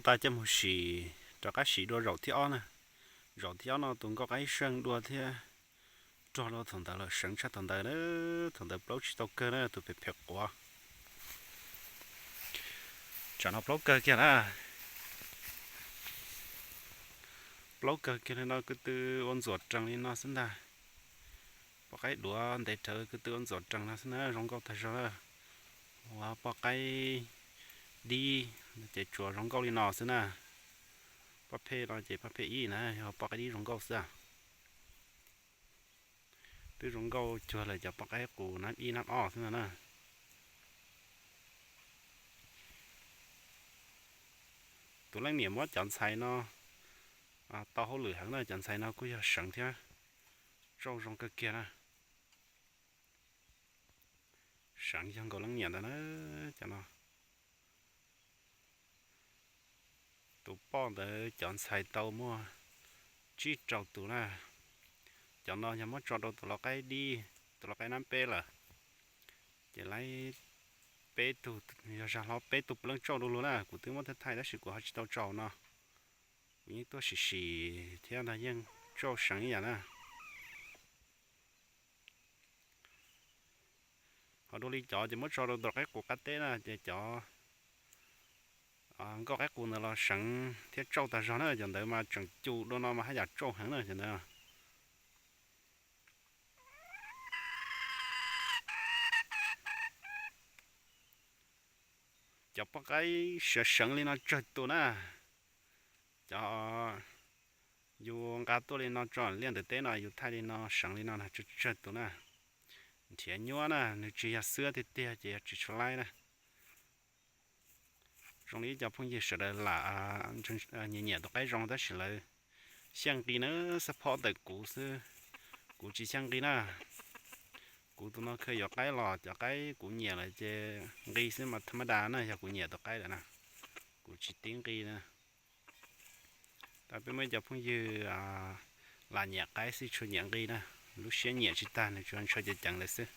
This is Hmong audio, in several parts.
Tag coj mus sim, rov qab sim dua zaum thib ob na. Zaum thib ob no tus nkauj qaib seej dua thiab, rog dua thaum ntawd los seev tshaj thaum ntawd na. Thaum ntawd plaub tsis tau kawg na, tus phem phem quav. Tsam no plaub kawg kiag na. Plaub kawg kiag li no, ko tw ua ntxuam rees li no xwb ntag. Poj qaib duav ntev dhawv ko tw ua ntxuam rees no xwb na, zoo nkauj tag zog na. Ua poj qaib dib ces tsuas zoo nkauj li no xwb na. Poj phej no ces poj phej ib na, yog poj qaib dib zoo nkauj xwb. Twb zoo nkauj cuag lawm cov poj qaib qus nab ib nab ob xwb no na. Tus leej niam muab cov ntxhais no tau hauj lwm heev na, cov ntxhais no kuj yog seev thiab, tsauj zoo kawg kiag na. Seev yog nkaus leej niam ntawd na, cov no. Tus poj ntawd cov ntxhais tau muaj tsib rau tus na. Cov no yog muab tso rau tus lau qaib dib, tus lau qaib nab peb lawm, ces laib peb tug, yog zag hlo peb tug puav leej tsauj du lug na. Kuv twb muab thaij thaij tab sis kuv ho tsis tau tso no. Kuv yeej tuaj sim sim thiab no yeej tsauj seev ib yam na. Ho dua li cov ces muab tso rau tus qaib qus qab teb na, ces cov nkauj qaib qus ntawd los seev thiab tsauj tag zog na, cov ntawd mas tseem cum dua no mas haj yam tsauj heev na cov ntawd. Cov poj qaib seev seev li no tsawg tus na. Cov yus nqa tuaj li no tso liaj ntawm teb no yus thaij li no seev li no na tsawg tsawg tus na. Nrhiav nyuaj na, nws tsis yog xwab tiag tiag ces yog tsis tshua laib na. Zoo li ib co phooj ywg sawv daws lam nyiam nyiam tus qaib zoo tab sis lawv xyaj nqi na, xab phob ntawm kuv xwb, kuv tsis xyaj nqi na. Kuv tus no kha yuav qaib los cov qaib kuv nyiam lawm ces nqi xwb mas tha mab da na, yog kuv nyiam tus qaib lawm na, kuv tsis tib nqi na. Tau peb muaj ib co phooj ywg lam nyiam qaib xwb tsis nyiam nqi na, lub siab nyiam tsis tag nws tsuas ntshaw ceev ceev lawm xwb.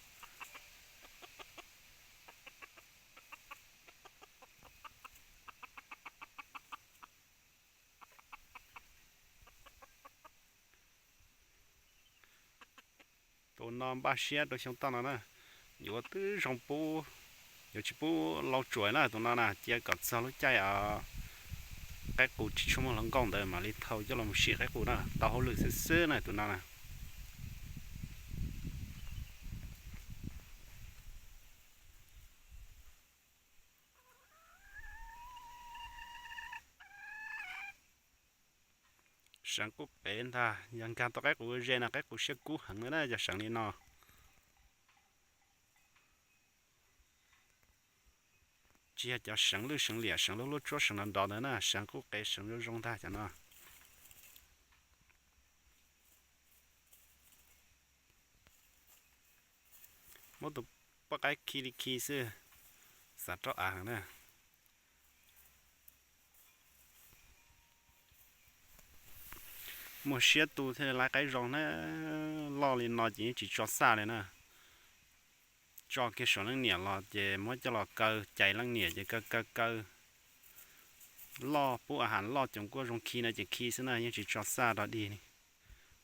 Tus no npaj siab rau xyoo toj no na, yuav twb zoo pub, yuav tsis pub lau tsuam na tus no na, cia kom txog lub caij qaib qus tsis tshua muaj hluas nkauj ntawd mam li thau coj los sim qaib qus na, tau hauj lwm xwb xwb na tus no na. Seev kuj qev ntag, yog nkag tau qaib qus ze na, qaib qus siab kub heev na, yog seev li no. Tsis yog cov seev lwj seev liam seev lub lub tsuab seev nrov nrov ntawd na, seev kuj qev seev zoo zoo ntag cov no. Muab tus poj qaib khi li khi xwb, xav rau av heev na. Muaj siab tu thiaj li lawv qaib zoo na, loj li no ces yeej tsis tso xaj li na. Tso kiag saum leej niam los ces muab coj los kaw, cais leej niam ces kaw kaw kaw. Loj pub a has loj coom kuaj zoo khi no ces khi xwb na, yeej tsis tso xaj rau dig li.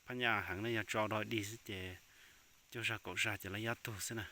Phab nyaj heev na, yog tso rau dig xwb ces cuaj zag kaum zag ces lawv yab tug xwb na.